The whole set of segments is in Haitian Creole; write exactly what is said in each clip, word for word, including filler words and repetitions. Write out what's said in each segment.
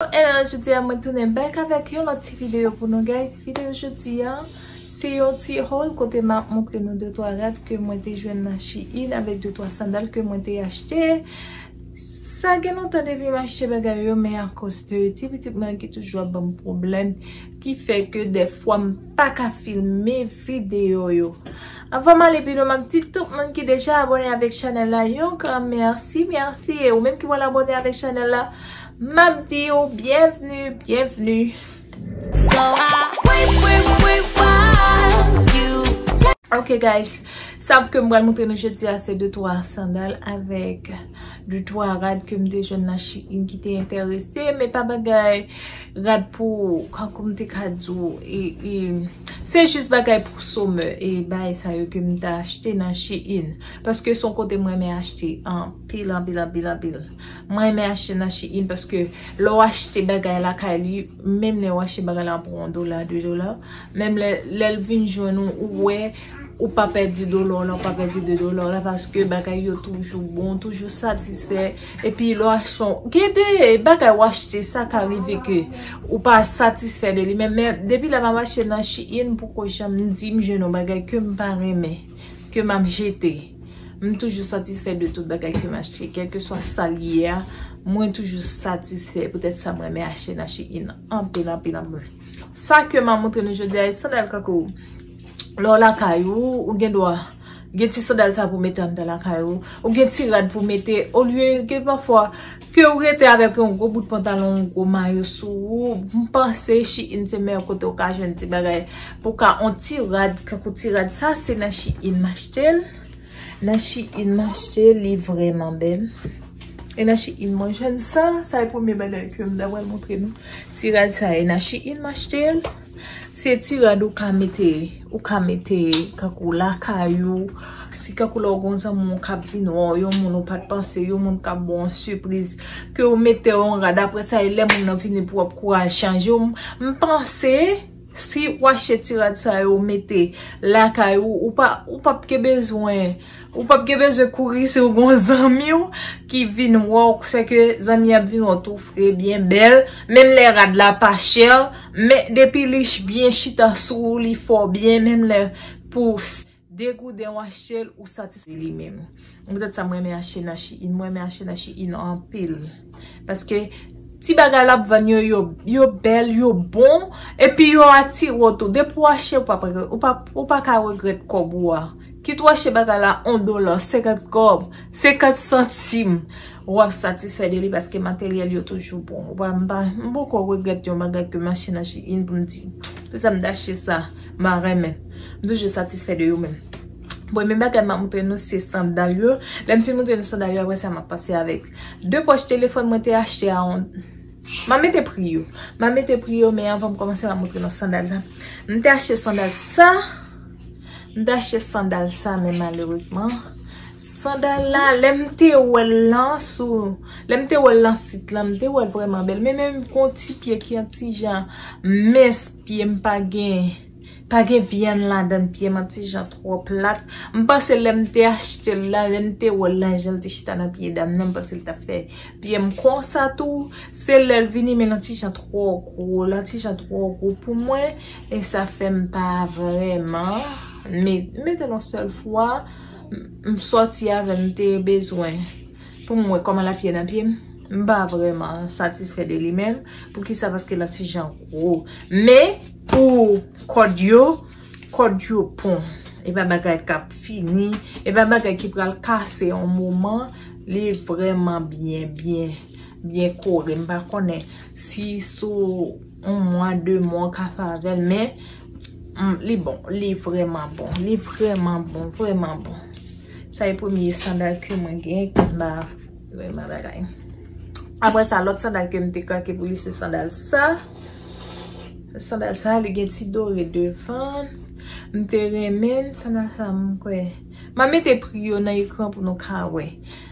Hello, jodi a mwen tounen back avèk yon lòt ti videyo pou nou, guys. Videyo jodi a, se yon ti haul kote m ap montre nou de twa rad ke mwen te jwenn nan Shein avèk de twa sandal ke mwen te achte. Sa gen lontan depi m achte bagay yo, men akoz de ti pitit mwen ki toujou ap ban m pwoblèm, ki fè ke dèfwa m pa ka filme videyo yo. Anvan m ale pi lwen, m ap di tout moun ki deja abòne avèk chanèl la yon gran mèsi, mèsi. E ou menm ki pral abòne avèk chanèl la, m ap di w byenvni, byenvni. So I wait, wait, wait while you Ok, guys, sa ke m pral montre nou jodi a se de twa sandal avèk de twa rad ke m te jwenn nan Shein ki te enterese, men pa bagay rad pou, kankou m te ka di w, e, e, se jis bagay pou summer, e bagay sa yo ke m ta achte nan Shein, paske se yon kote m renmen achte anpil, anpil, anpil, anpil. Mwen renmen achte nan Shein paske lè w achte bagay lakay li, menm lè w achte bagay la pou yon dola, de dola, menm lè, lè l vin jwenn ou, ou wè, ou pa pèdi dola w la, ou pa pèdi de dola w la, paske bagay yo toujou bon, toujou satisfè. Epi lè w achte yon, gen de bagay w achte, sa ka rive ke ou pa satisfè de li menm, men depi lè m ap achte nan Shein, m poko janm di m jwenn yon bagay ke m pa renmen, ke m ap jete. M toujou satisfè de tout bagay ke m achte, kèlkeswa sa l ye a, mwen toujou satisfè. Poutèt sa m renmen achte nan Shein anpil, anpil, anpil. Sa ke m ap montre nou jodi a, e sandal kankou. Lè w lakay ou, ou gen dwa gen ti sandal sa pou mete anndan lakay ou, ou gen ti rad pou mete, olye gen pafwa ke ou rete avèk yon gwo bout pantalon, yon gwo mayo sou ou, m panse Shein se meyè kote ou ka jwenn ti bagay pou ka yon ti rad, kankou ti rad sa, se nan Shein m achte l. Nan Shein m achte, li vrèman bèl. E nan Shein mwen jwenn sa, sa e premye bagay ke m ta pral montre nou. Ti rad sa e nan Shein m achte l. Se ti rad ou ka mete, ou ka mete kankou lakay ou. Si kankou lè w gon zanmi w k ap vin wè w, yon moun ou pa t panse, yon moun k ap ba w yon sipriz, ke w mete yon rad, apre sa e lè moun nan vini pou w ap kouraj chanje w. M, m panse, si w achte ti rad sa yo mete lakay ou, ou pa, ou p ap gen bezwen, ou p ap gen bezwen kouri si w gon zanmi w ki vin wè w, sèke zanmi ap vin wè w tou fre, byen bèl, menm lè rad la pa chè, men depi li ch-, byen chita sou ou, li fè w byen, menm lè pou s-, degouden w achte l, ou satisfè li menm. Poutèt sa mwen renmen achte nan Shein, mwen renmen achte nan Shein anpil. Paske ti bagay l ap vann yo, yo, yo bèl, yo bon, epi yo atire w tou. Depi w achte, ou pa, ou pa, ou pa ka regrèt kòb ou a. Kit w achte bagay la yon dola, senkant kòb, senkant santim, w ap satisfè de li paske materyèl yo toujou bon. Ou pa, m pa, m poko regrèt yon bagay ke m achte nan Shein pou m di, poukisa m te achte sa, m pa renmen. M toujou satisfè de yo menm. Bon, men bagay m ap montre nou se sandal yo. Lè m fin montre nou sandal yo, apre sa m ap pase avèk de pòch telefòn mwen te achte a yon. M ap mete pri yo. M ap mete pri yo, men anvan m kòmanse, m ap montre nou sandal sa. M te achte sandal sa. M te achte sandal sa, men malerezman, sandal la, lè m te wè l lan sou, lè m te wè l lan sit lan, m te wè l vrèman bèl. Men menm gon ti pye ki yon ti jan mens, pye m pa gen, pa gen vyann ladan l, pye m yon ti jan twò plat. M panse lè m te achte l la, lè m te wè l lan jan l te chita nan pye dam nan, m panse l t ap fè pye m konsa tou. Se lè l vini, men l yon ti jan twò gwo, l yon ti jan twò gwo pou mwen, e sa fè m pa vrèman met-, mete l yon sèl fwa, m, m sòti avè l, m te bezwen pou m wè kòman l ap ye nan pye m. M pa vrèman satisfè de li menm. Poukisa? Paske l yon ti jan gwo. Men pou kòd yo, kòd yo bon. E pa bagay k ap fini. E pa bagay ki pral kase yon moman. Li vrèman byen, byen, byen kore. M pa konnen si sou yon mwa, de mwa w ka fè avè l, men, mm, li bon, li vrèman bon, li vrèman bon, vrèman bon. Sa e premye sandal ke mwen gen, ke m pa vrèman bagay. Apre sa, lòt sandal ke m te krake pou li, se sandal sa. Sandal sa, li gen ti dore devan. M te renmen l, sandal sa, m kwè. M a mete pri yo nan ekran pou nou ka wè.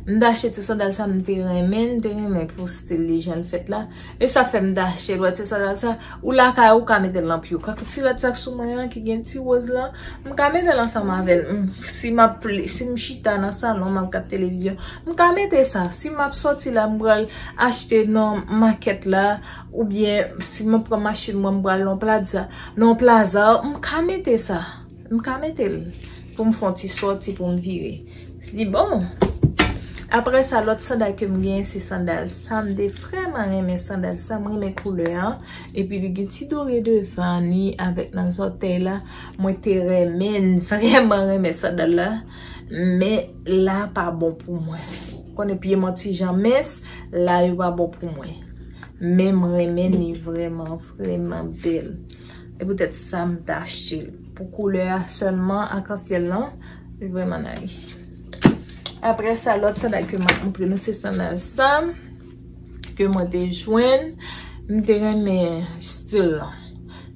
M te achte ti sandal sa, m te renmen, m te renmen pou stil li jan l fèt la. E sa fè m te achte l. Wè ti sandal sa, ou lakay ou ka mete l nan pye w. Kòk ti rad sa k sou mwen an ki gen ti woz lan, m ka mete l ansanm avè l. M, si m ap pli, si m chita nan salon, m ap gad televizyon, m ka mete sa. Si m ap sòti la, m pral achte nan makèt la, oubyen si m ap pran machin mwen, m pral nan plaza, nan plaza, m ka mete sa. M ka mete l pou m fè yon ti sòti pou m vire. Li bon. Apre sa, lòt sandal ke m genyen, se sandal sa. M te vrèman renmen sandal sa. M renmen koulè an. Epi li gen ti dore devan ni avèk nan zòtèy la. Mwen te renmen, vrèman renmen sandal la. Men la pa bon pou mwen. Konnen pye m an ti jan mens, la yo pa bon pou mwen. Men m renmen ni vrèman, vrèman bèl. E poutèt sa m t achte l. Pou koulè a sèlman, akansyèl lan, li vrèman nice. Apre sa, lòt sandal ke m ap montre nou, se sandal sa ke mwen te jwenn. M te renmen stil lan.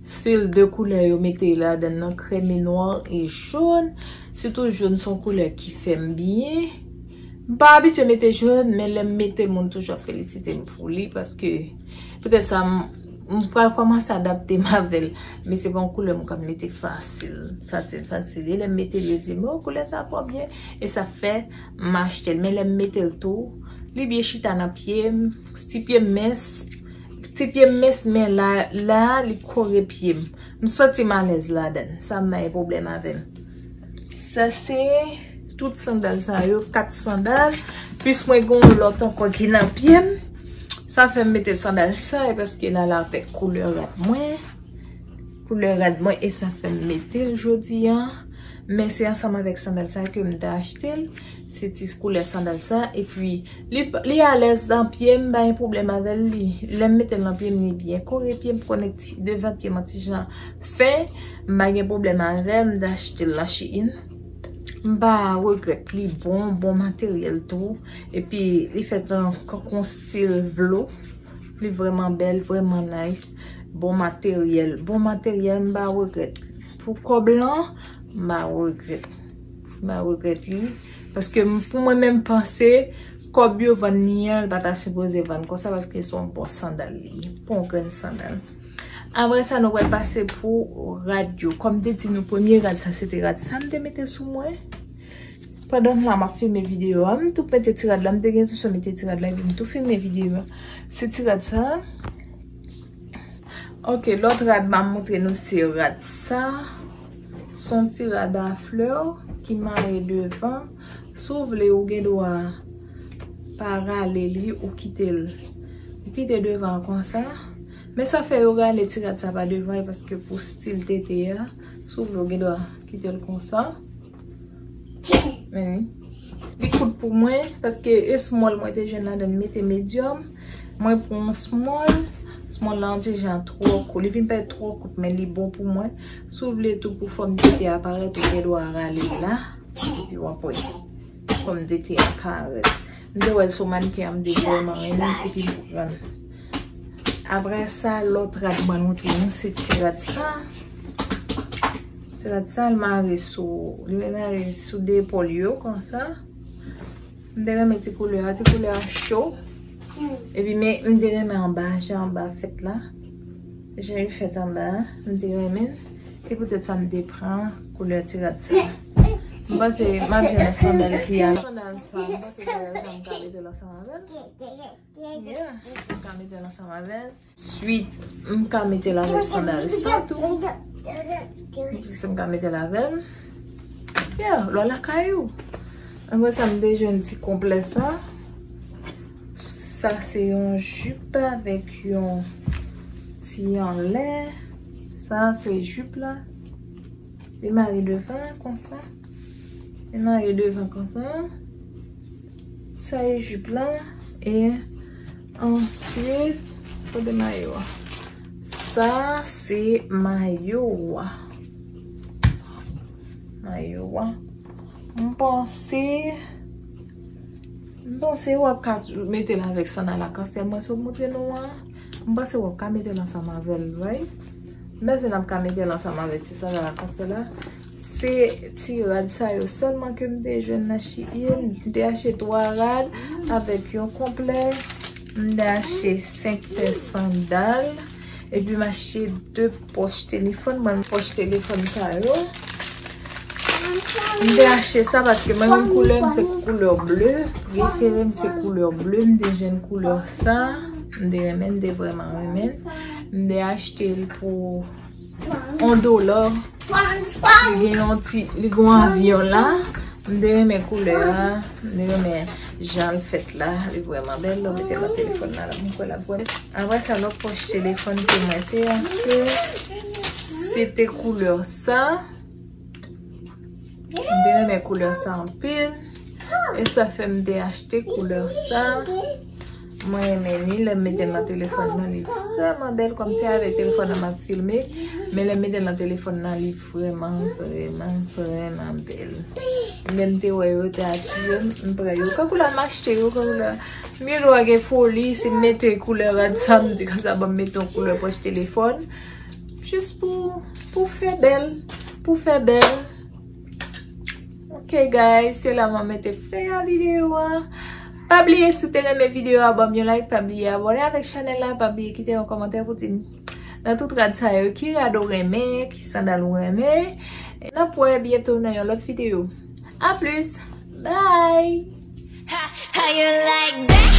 Stil de koulè yo mete ladan nan, krèm e nwa e jòn. Sitou jòn se yon koulè ki fè m byen. M pa abitye mete jòn, men lè m mete l, moun toujou ap felisite m pou li, paske poutèt sa, m, m pral kòmanse adapte m avè l. Men se pa yon koulè m konn mete fasil, fasil, fasil. E lè m mete l, yo di m, "O, koulè sa twò byen." E sa fè m achte l. Men lè m mete l tou, li byen chita nan pye m, ti pye m mens, ti pye m mens, men la, la, li kore pye m. M santi m alèz ladan l. Sa m pa gen pwoblèm avè l. Sa se tout sandal sa yo, kat sandal. Plis mwen gen yon lòt ankò ki nan pye m. Sa fè m mete sandal sa, e paske la, la avèk koulè rad mwen. Koulè rad mwen, e sa fè m mete l jodi a. Men se ansanm avèk sandal sa ke m te achte l. Se ti koulè sandal sa. Epi, li, li alèz nan pye m, m pa gen pwoblèm avè l. Li, lè m mete l nan pye m, li byen kore pye m, konnen ti, devan pye m an ti jan fen. M pa gen pwoblèm avè l, m te achte l nan Shein. M pa regrèt, li bon, bon materyèl tou. Epi, li fèt an, kon stil vlo. Li vrèman bèl, vrèman nice. Bon materyèl, bon materyèl, m pa regrèt. Pou kòb lan, m pa regrèt. M pa regrèt li. Paske m, pou mwen menm panse, kòb yo vann li an, li pa ta sipoze vann konsa paske se yon bon sandal li ye. Pa yon grenn sandal. Apre sa, nou pral pase pou rad yo. Kòm m te di nou, premye rad sa, se te rad sa m te mete sou mwen. Pandan m la, m ap filme videyo a, m tou mete ti rad la, m te gen sou mete ti rad la, epi m tou filme videyo a. Se ti rad sa. Ok, lòt rad m ap montre nou se rad sa. Se yon ti rad a flè ki mare devan. Si w vle, ou gen dwa pa rale li, ou kite l. Ou kite devan an konsa. Men sa fè yo rale ti rad sa pa devan, e paske pou stil tete a. Si w vle, ou gen dwa kite l konsa. Men li. Li kout pou mwen, paske e small mwen te jwenn ladan l, mete medium. Mwen pran small. Small la yon ti jan twò kout. Li vin parèt twò kout, men li bon pou mwen. Si w vle tou pou fòm tete a parèt, ou gen dwa rale l la. Epi w ap wè fòm tete a parèt. M te wè l sou mannequin an, m te vrèman renmen l, epi m pran l. Apre sa, lòt rad mwen montre nou, se ti rad sa. Ti rad sa, l mare sou, li mare sou de epòl yo, konsa. M te renmen ti koulè a, ti koulè a cho. Epi, men, m te renmen anba, jan anba fèt la. Jan li fèt anba a, m te renmen l. E poutèt sa, m te pran koulè ti rad sa. M panse, m ap jwenn yon sandal ki a. Sandal sa, m panse sandal sa, m ka mete l ansanm avè l. Yeah, m ka mete l ansanm avè l. Swit, m ka mete l avèk sandal sa tou. Si m ka mete l avè l. Yeah, lò lakay ou. Apre sa, m te jwenn ti konplè sa. Sa se yon jip avèk yon ti anlè. Sa se jip la. Li mare devan konsa. Li mare devan konsa. Sa e jip la. E answit, kote mayo a? Sa se mayo a. Mayo a. M panse, m panse w ap ka mete l avèk sandal akansyèl mwen sot montre nou an. M panse w ap ka mete l ansanm avè l, right? M panse n ap ka mete l ansanm avèk ti sandal akansyèl la. Se ti rad sa yo sèlman ke m te jwenn nan Shein. M te achte twa rad avèk yon konplè. M te achte senk pè sandal. Epi m achte de pòch telefòn. Mwen, pòch telefòn sa yo. M te achte sa paske mwen menm koulè m se koulè ble. Prefere m se koulè ble. M te jwenn koulè sa. M te renmen, m te vrèman renmen. M te achte l pou yon dola. Li gen yon ti, li gen yon avyon la. M te renmen koulè a. M te renmen jan l fèt la. Li vrèman bèl. Lè w mete l nan telefòn la, la, m kwè l ap vrèman. Apre sa, lòt pòch telefòn ke mwen te achte, se te koulè sa. M te renmen koulè sa anpil. E sa fè m te achte koulè sa. Mwen renmen li, lè m mete l nan telefòn nan, li vrèman bèl, kòmsi avèk telefòn nan m ap filme. Men lè m mete l nan telefòn nan, li vrèman, vrèman, vrèman bèl. Lè m te wè yo te atire m, m pran yo. Kankou la m achte yo, kankou la. M gen dwa gen foli, si m mete koulè rad sa, m di konsa ban m mete yon koulè pòch telefòn. Jis pou, pou fè bèl. Pou fè bèl. Ok, guys, se la mwen mete fen a videyo a. Pa bliye, si w te renmen videyo a, ban m yon like, pa bliye abòne avèk chanèl la, pa bliye kite yon kòmantè pou di m nan tout rad sa yo, ki rad ou renmen, ki sandal ou renmen. N ap wè byento nan yon lòt videyo. A plis, bye! How you like that?